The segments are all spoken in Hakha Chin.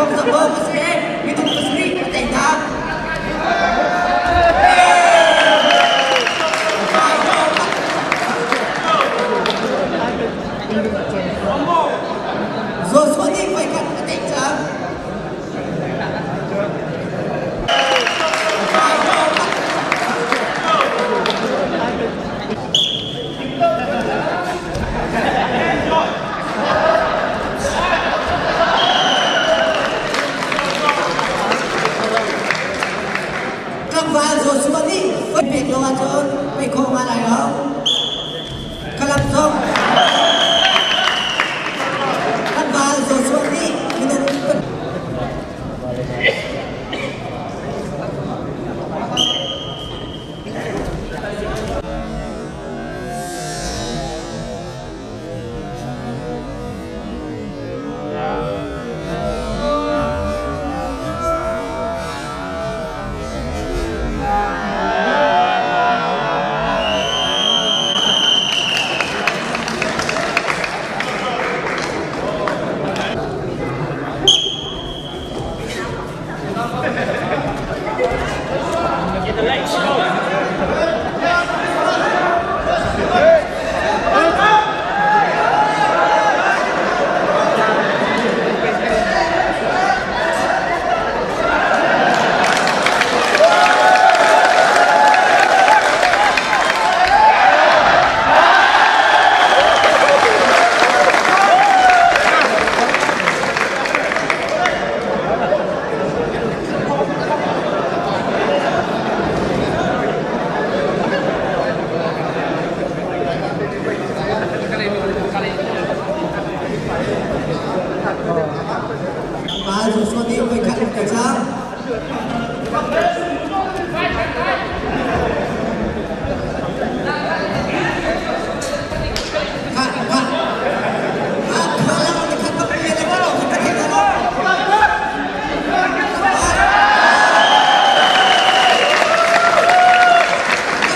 Thawngzamh a si. Minung pasarih a tei hna. Joshua nih voikhat a tei cang. Tlangval Joshua nih voi pek lo ahcun pei khawh nga lai lo. Kalap zong tlangval Joshua nih minung Tlangval Joshua nih voikhat a tei cang. Kha kha kha kha lang khat bak le le khat khat khat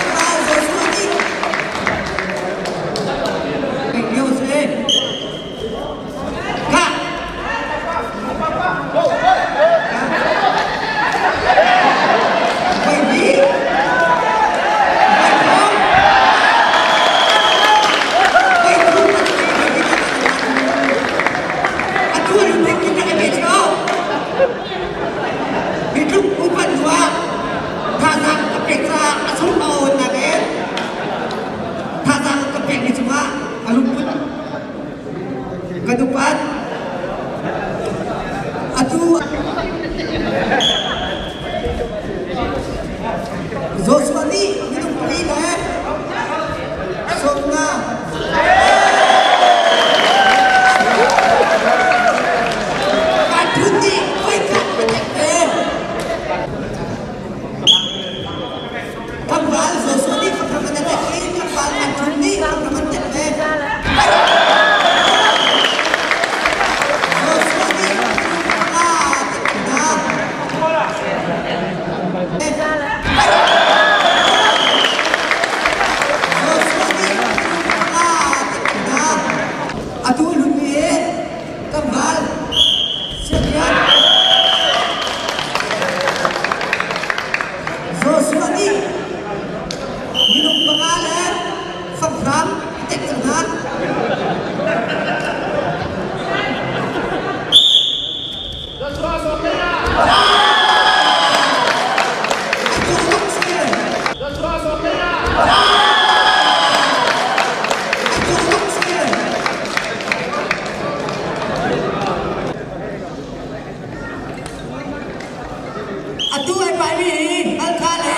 Tlangval Joshua nih lio si. Kha Voi hnih voi thum voi thum atu lungthin kin rak i pe cio. Hi tluk upat hnu ah thazaang ka pek caah a sung a awnnak in thazaang ka pekmi cungah a lungput kan upat. Atu Joshua nih minung pali le 15 Cartoon nih voikhat a tek ve. Tlangval Joshua nih fakram an tek i tlangval cartoon nih fakram an tek ve. Joshua nih panga a tek hna. Joshua nih panga a tek hna. Atu hlunmi hi tlangval siangrian Joshua nih minung panga le fanghram a tek cang hna. Atu ai paimi hi Halkha le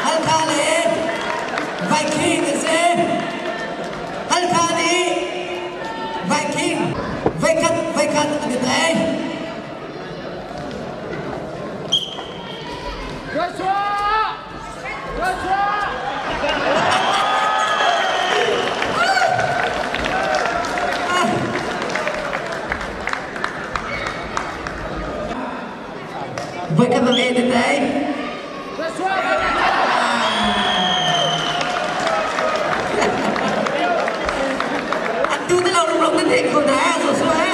Halkha le Viking an si. Halkha nih Viking voikhat voikhat an i tei. Joshua! Joshua! Voikhat an i tei. Joshua! Atu te lo rumro nan theih kho na so so he.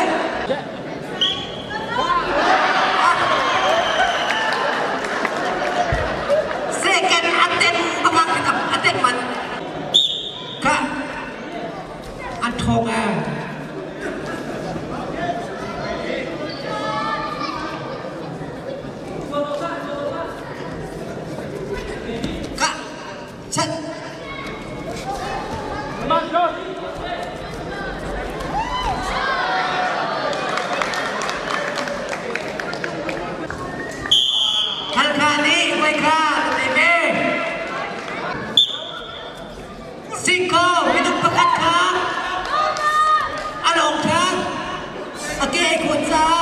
Singkaw minung pakhat kha a lawng khan a ke ai khun caah.